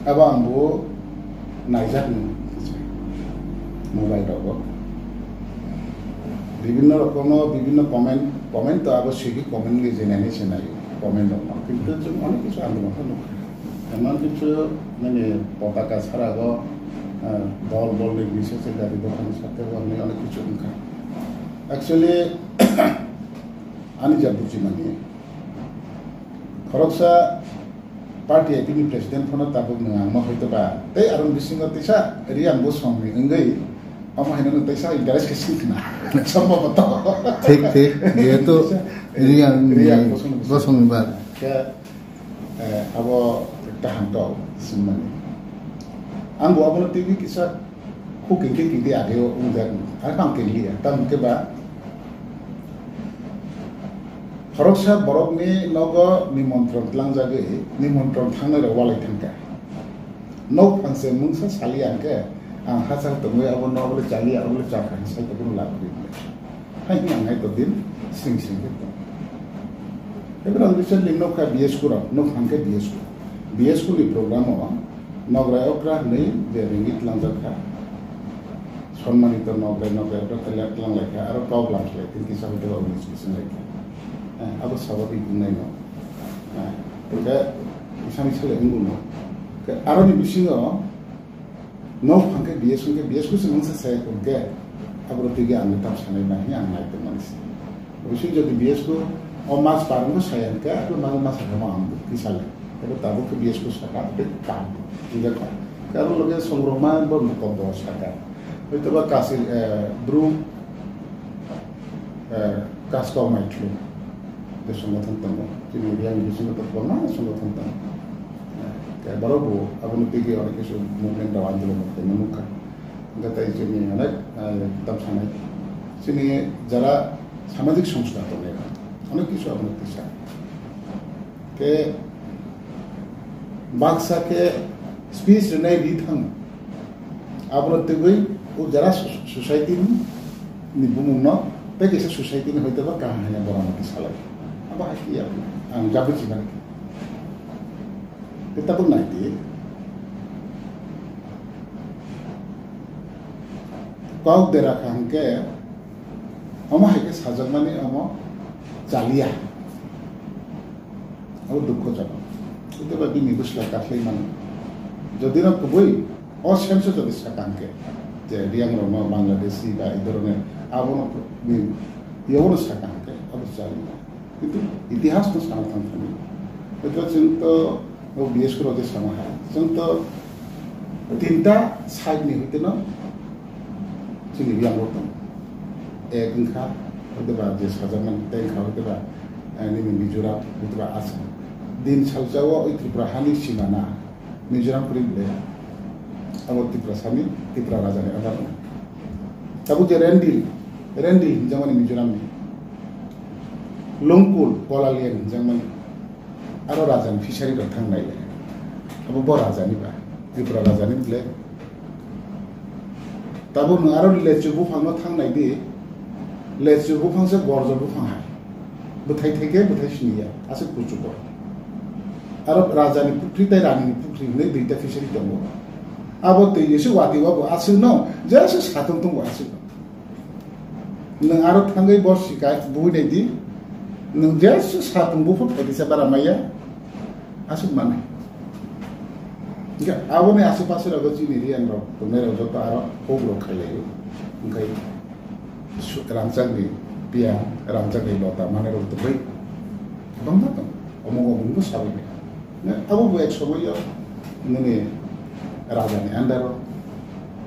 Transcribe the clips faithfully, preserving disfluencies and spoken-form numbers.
Abo ang bo naijak ni mobile rogo. Bibhinno rokomo, bibhinno comment, comment to abo sigi comment ni jenani se nai comment rok no. Kintu chwng onek kichu ang bo nukha. Emon kichu mane potaka sarago, eh, dol bol ni bisese gari dokan sakhe bo ni onek kichu wngkha. Actually, ani ja buji mani. Khoroksa party A P ni president phano tabuk nwng ang ma hoito ba. Tei aroni bisingo tisa Riang Bosong ni wngwi omo haino nwng tisa interest khe sing khna. Sombhoboto. Thik, thik. Jehetu Riang ni Riang Bosong ni Bosong ni ba. Khe, eh, abo kaham to singmani. Ang bo abono twi kisa Huk hingke kiti age o wngjak, ang tang keliya, tamo hingke ba khoroksa borokni nogo nimontron tlangjagwi nimontron thangnai rok walai thangkha. Nok phangse mungsa saliya hingke ang hachal tongwi abo nok le chaliya, abo le chakha hinwi sai tongwi lab gwi. Hai hwnwi ang nai tongdi, sring sring khe tong. Ebro ang recently nokha B S K rok, nok hangkhe B S K. B S K ni program o nograi okra hwnwi je ringit langjak kha. Sonmanito nograi, nograi okra telek lang lai kha, aro kok lam khlai, tin kisa hotel o nis kisa lai kha. Eh, abo sababik wngnai no. Eh, tei isani sale wngbo no. Ke aroni bisingo Nok phangkhe B S K khe B S K se mungsa saya khe, abro tigi ang tam sanai na hi ang nai tongmani se. Obviously jodi B S K o mas parang ko saya khe, abro mas mas khe ma ang kisale. Ebo tabuk khe B S K saka, abro kam, tiga kam. Karo loge songrokma bo mukok do saka. Hoito ba kasir, eh, bru eh, Kaskau Maithlung je songothon tongo, chini Riang bisingo to kwbangma songothon tongo. Eh, khe borok bo abono tigi onek kisu movement rok andolon rok tongma nukha. Hingkhe tei chini onek, eh, tam sanai, chini jara samajik songstha tongnai rok onek kisu abono tisa. Khe baksa khe speech rwnai ri thang. Abono twiwi o jara so-, society ni, ni bumung no tei kaisa society ni hoito ba kaham hanya borok no salai. Abo hai khe ya ang jabu chimani. Tei tabuk nai di. Kok dera kha hwnkhe omo hai khe sajakmani omo chaliya. Abo dukhojonok. Hwnkhe ba bini bwsla kakhwlai mano. Jodi no kubui o sense o jodi sakha hwnkhe je Riang rokno Bangladeshi ba ei dhoroner abono ni yaono sakha hwnkhe abo chaliya. Kintu itihas no sana thang thani. Hwnkhe chwng to o B S K rok je sama hai. Chwng to tinta side ni hwnkhe no Chini biyang rok tong. Ek wngkha, hoite ba je sajakmani tei wngkha, hoite ba, eh, nini Mizoram, hoite ba Assam. Din salsa o oi Tripura hani simana, Mizoram kwrwi le, abo Tripura sani, Tripura raja ni under. Tabuk je Rendil, Rendil hinjakmani Mizoram ni. Lungkul, Kolaliang hinjakmani. Aro raja ni fishery rok thang nai le. Abo bo raja ni ba, Tripura raja ni le. Tabuk nwng aro lechu buphang no thang nai di. Lechu buphang se gorjor buphang hai. Bwthai thai khe bwthai sini ya, aswk kuchuk o. Aro raja ni pukhri tei rani ni pukhri hinwi duita fishery tongo. Abo twi se watwi o bo aswk no, jesa satung tongo aswk no. Nwng aro thangwi bo sikai bui nai di. Nwng jesa satung buphang phaidi se bara maya. Aswk manwi. Hingkhe aboni aswk paswk rogo chini Riang rok tongnai rok joto aro huk rok khai laio. Hingkhe su-, rangchak ni piya, rangchak ni lota manwi rok tongwi kwbangma tongo. Omo omo bo sabai maya. Ne, abo bo ek somoio nini raja ni under o.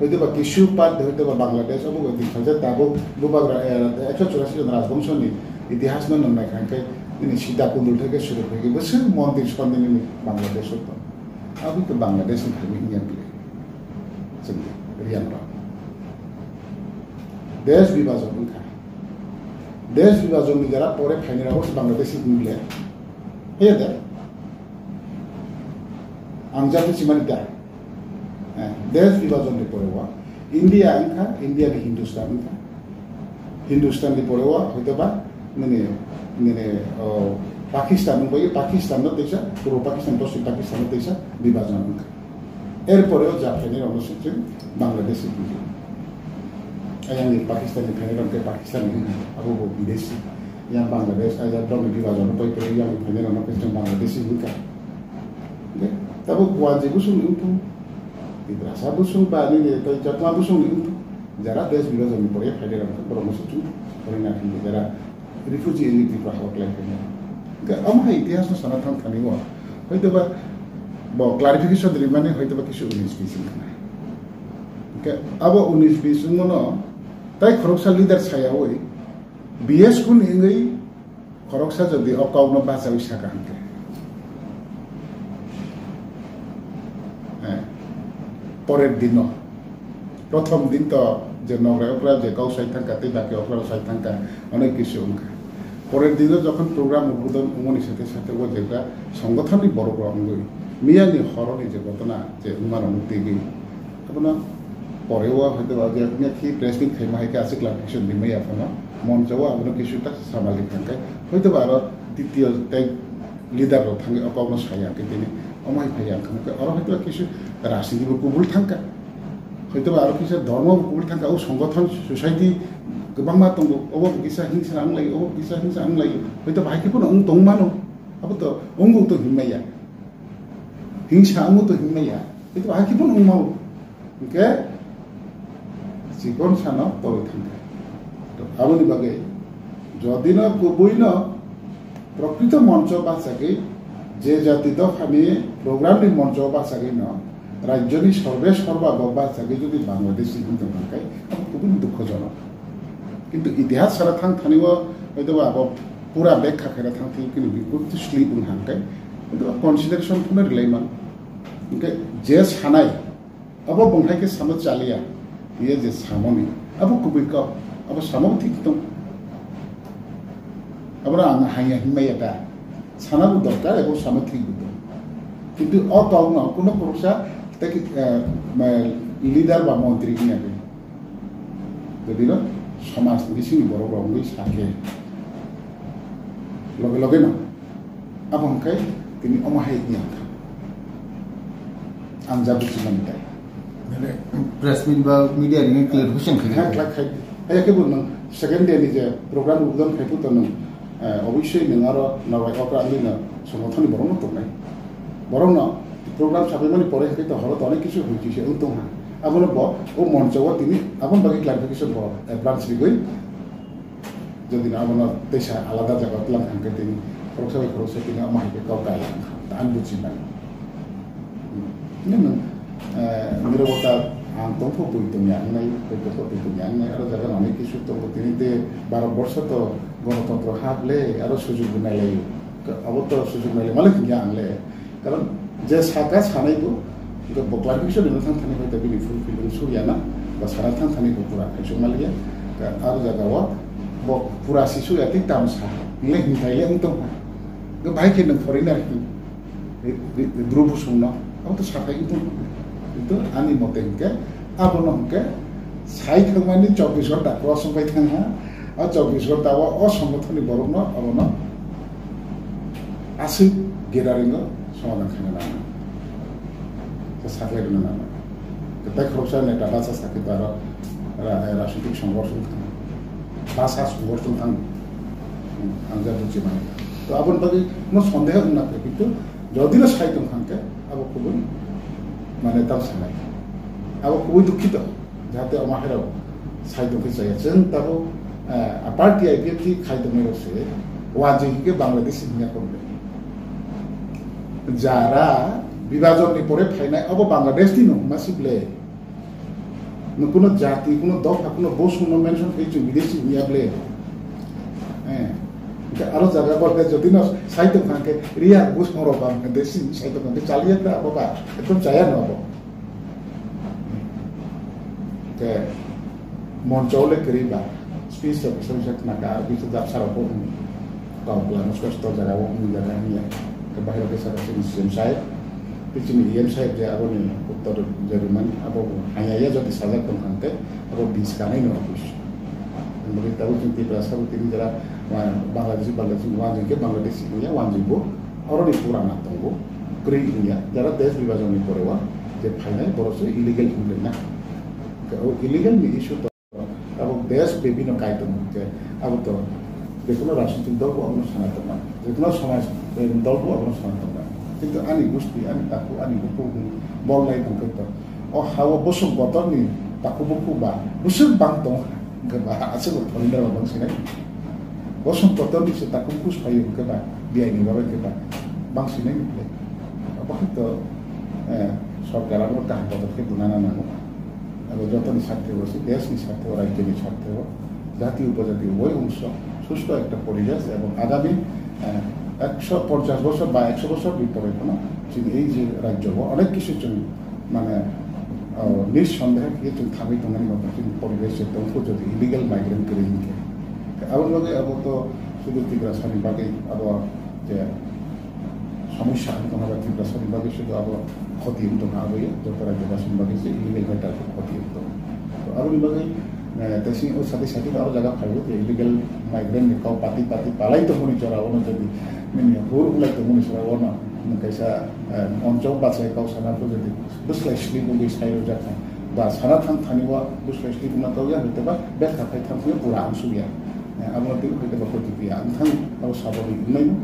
Hoite ba kisu part de hoite ba Bangladesh, abo bo di khalsa tabuk bubagra, eh, ekso churasi jon rajbongso ni itihas no nung nai kha khe nini Sita Kundul theke suru khe bo se mondir sondi nini Bangladesh o tong. Abo to Bangladesh ni thani hinya bile. Chwng Riang rok. Desh bibajon wngkha. Desh bibajon ni jara pore phaini rok Bangladesh ni bile. Heye de. Ang jati chimani da. Eh, desh bibajon ni pore wa. India wngkha, India ni Hindustan wngkha. Hindustan ni pore wa, hoito ba, nini, nini, oh, Pakistan wngkha, Pakistan no teisa, puro Pakistan, poschim Pakistan no teisa, bibajon wngkha. Erpore o ja phainai rokno se chwng Bangladeshi bujo. Ayang ni Pakistan ni phainai rok khe Pakistan ni, abo bo bidesi. Yang Bangladesh, ayang dong ni bibajon no pai pai yang ni phainai rok no khe chwng Bangladeshi hinka. Oke? Tabo Guwaji busung ni wngthung, Tiprasa busung ba nini tei Chakma busung ni wngthung. Jara desh bibajon ni pore phainai rok khe borok no se chwng pore na hinka jara refugee in Tripura hao khlai phainai. Hingke omo hai itihas no sana thang thani o. Hoito ba bo clarification rimani hoito ba kisu unis bis wngkha. Hingke abo unis bis wngmano tai khoroksa leader sayawi B S kun wngwi khoroksa jodi o kokno bachawi saka hingke. Eh, porer dino. Prothom din to je nograi okra je kau sai thangka tei baki okra sai thangka onek kisu wngkha. Porer dino jokhon program udbodon wngmani sate sate o jekra songothon ni borok rok wngwi miya ni horo ni je gotona je wngma rok twi gwi abono pore o hoito ba je miya thi press meet khaima hai khe aswk clarification rimai ya phano moncho o abono kisu ta samali thangkai hoito ba aro titiyo tei leader rok thangwi o kokno saya hwnkhe tini omo hai phaiya hwnkhe oro hoito kisa rajniti bo kubul thangkha, hoito ba aro kisa dhormo bo kubul thangkha, o songothon society kwbangma tongo, obo bo kisa hingsa wnglaio, obo bo kisa hingsa wnglaio, hoito ba hai khe phano wng tong mano, abo to wngbo to hinmaya, hingsa wngbo to hinmaya, hoito ba hai khe phano wngmao. Hingke chikon sano toroi thangkha. To aboni bagwi jodino kubuino prokrito moncho bachagwi je jati dophani programni moncho bachagwino rajyoni sorbe sorba bo bachagwi jodi Bangladeshi wngtong khe abo kubun dukhojonok. Kintu itihas sara thang thani o hoito ba abo pura bekha khaira thang thani kini bikul to sleep wng hangkai hoito consideration phano rilai man. Hingke je sanai Abo bung hai khe samo chaliya, ye je samoni, abo kubui kok, abo samo thik tong. Abo ang hanya hinmaya ta. Sana bo dorkar, abo samo thik bo tong. Kintu o tong no, kuno kursa, teki, eh, ma, leader ba montri hinya ke. Jadi lo, somas ni sini borok rok ni sake. Loge loge no. Abo hwnkhe tini omo hai wngya wngkha. Ang ja buchimani tai. Mane press meet ba media ni clarification khe. Kha khlai khai. Aya khe bo nwng second day ni je program udbodon khai puto nwng, eh, obviously nwng aro norok okra ani no songothon ni borok no tongnai. Borok no program sabai mani pore hwnkhe to horo to onek kisu hoi kisa wng tong ha. Abo no bo o moncho o tini abo bagwi clarification bo advance rigwi Jodi no abono teisa alada jaga tlang thang khe tini khoroksa bai khoroksa tini omo hai khe kok kaya wng kha, ta ang buchi mano. Hwnwi nwng, eh, nirobota ang tongkho bui tongya wngnai, bui tongkho bui tongya wngnai, aro jaga no onek kisu tongo tini de Bharat borsho to gonotontro hap le, aro sujug bo nai lai o. Abo to sujug nai lai malik hinkhe ang le. Karon je saka sanai bo, hingke bo clarification rwna thang thani bai ta bini full field wng surya na, ba sana thang thani bo pura khaisok maliya. Ka aro jaga o bo pura si surya tei tam sa, hingle hintai le wng tong ha. Hingke bahai khe nwng foreigner hi, ri-, ri-, ri-, bru busung no, abo to sakai wng tong ha. Kintu ani mote hingke, abono hingke sai thangmani chobbish ghonta cross wng pai thang ha. O chobbish ghonta o, o songothon ni borok no, abono aswk geraringo somadhan khaina nango. Khe saklai rwna nango. Khe tai khoroksa neta basa sakhe to aro ra-, rajnitik songorson thang. Basa songorson thang. Ang ja buchi mani. To aboni bagwi no sondeho wngna khe, kintu jodi no sai tong khan khe abo kubui mane tam sanai. Abo kubui dukhito. Jahate omo hai rok sai tong khe chaya. Chwng tabuk, eh, a party I P F T khai tongmani rok se wanjwi hinkhe Bangladeshi hinya kok le. Jara bibhajon ni pore phainai abo Bangladesh ni no hwnma si ble. No kuno jati, kuno dopha, kuno bosong no mention khai chwng bideshi hinya ble. Eh, hingke aro jaga bo khe jodi no sai tong kha khe riya bosong rok Bangladeshi sai tong kha khe chaliya ta abo ba ekdom chaya no abo. Ke moncho le kwrwi ba, speech rok bisa bisa khna kha, bisa jabsa rok bo wng. Kok la no swesto jaga o wng jaga wng ya. Ke bahai rok kisa rok sini C M sahib, pichini E M sahib je abo ni uttor je rwmani, abo bo haya ya jodi sajak tong kha te, abo bis kanai no office. Bagi tabu chwng Tripura sabo tini jara, ah, Bangladeshi, Bangladeshi, wanjwi ke Bangladeshi wngya, wanjwi bo, oro ni purana tongo, kwrwi wngya, jara desh bibhajon ni pore o, Je phainai borok se illegal hinwi na. Ke o illegal ni issue to abo desh bebino kai tongo ke abo to jekono rajnitik dol bo abono sana tongma, jekono somaj, eh, dol bo abono sana tongma. Kintu ani gusti, ani taku, ani buku bol lai tongkhe to o hao bosong kotorni taku buku ba bwswk bang tongo hwnkhe ba aswk bo thori na bang sinai. Bosong kotorni se taku buku sai hwnkhe ba biyai ni bagwi khe ba bang sinai. Abo hai to, eh, sorkar abono kaham bodol khe buna na nango. Abo jotoni sarthe bo se, deshni sarthe bo, rajyoni sarthe bo, jati upojati uboy ongso susto ekta poribesh ebong agami, eh, ekso ponchash bosor ba ekso bosor bipore phano chini ei je rajyo bo onek kisu chwng mane, oh, nissondehe khe chwng thangwi tongnani motong chini poribesh je tongkho jodi illegal migrant kwrwi hinkhe. Aboni bagwi abo to sudu Tiprasani bagwi abo je Somosya wng tongkha ba Tiprasani bagwi sudu abo khoti wng tongkha, abo ya joto rajyabasini bagwi se illegal matter khe khoti wng tongo. To aboni bagwi, eh, tei sini o sati sati aro jaga phaibo je illegal migrant ni kok pati pati palai tongmani jora ono jodi nini hur wng lai tongmani sora ono kaisa, eh, onchok bachai kok sana pho jodi bwslai slip wngwi sai rwjak kha ba sana thang thani o bwslai slip wngna kok ya hwnkhe ba bel kha phai thang thani pura ang suk ya. Eh, abono twi hwnkhe ba khoti phi ya ang thang abo saboni wngnai no.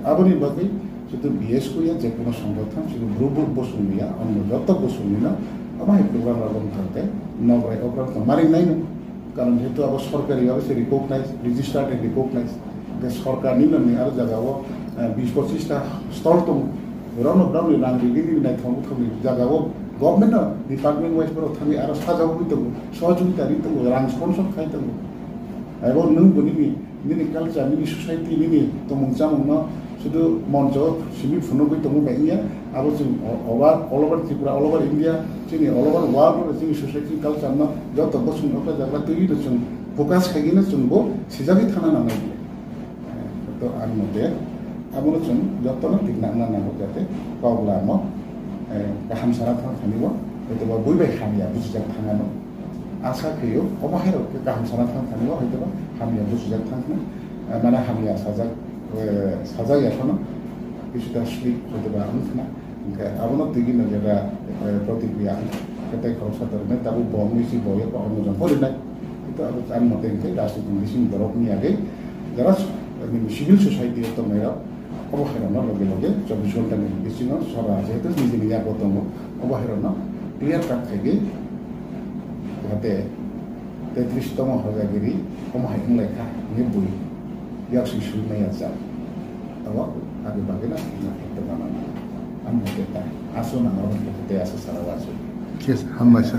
Aboni bagwi Sudu B S K ya je kono songothon, sudu bru bru bosong ya, onno joto bosong ni no, abo hai program rok wng thang khe, nograi okra wng thang mari nai no. Karon jehetu abo sorkari abo se recognize, registered and recognize. Hwnkhe sorkar ni no ni aro jaga o, eh, bis pochis ta stall tongo. Borok no, borok ni rang rigi ni nai thong thong ni jaga o government no department wise borok thangwi aro sajagwi tongo, sohojogita ri tongo, rang sponsor khai tongo. Abo nwng bo nini Nini culture, nini society, nini tongmung chamung no sudu moncho simi phunugwi tongmung bai wngya. Abo chwng o-, over, all over Tripura, all over India, chini all over world o chini society culture no joto bosong okra jagra twiwi no chwng focus khaigwi no chwng bo sijagwi thana nangnai. To ang mote abono chwng joto no thik nangna nango jate kok lamo, eh, kaham sana thang thani bo, hwtwba bui bai hamya bujijak thangano. Asa khaio, omo hai rok khe kaham sana thang thani o, hoi tebo hamya bujijak thang thani, eh, mane hamya sajak, eh, sajak ya phano, kisuta sleep hoi tebo ang thana. Hingke abono tigi no jeta, eh, protikriya ang khe tei khoroksa tormai, tabuk bo wngwi si bo ya, bo omo jong hori nai. Hito abo ang mote hingke rajniti bising borok ni age, jara s-, nini civil society o tongnai rok, Obo hai rokno loge loge chobbish ghonta ni bisingo sora jehetu nijini yago tongo, obo hai rokno clear cut khaigwi jahate tetris tomo hojagiri omo hai wnglaikha hinwi bui yaksi sui maya jak. Abo abo bagwino ina ekta banana. Ang hote ta aso nang abo hote aso sara wasu. Yes, hambai sir.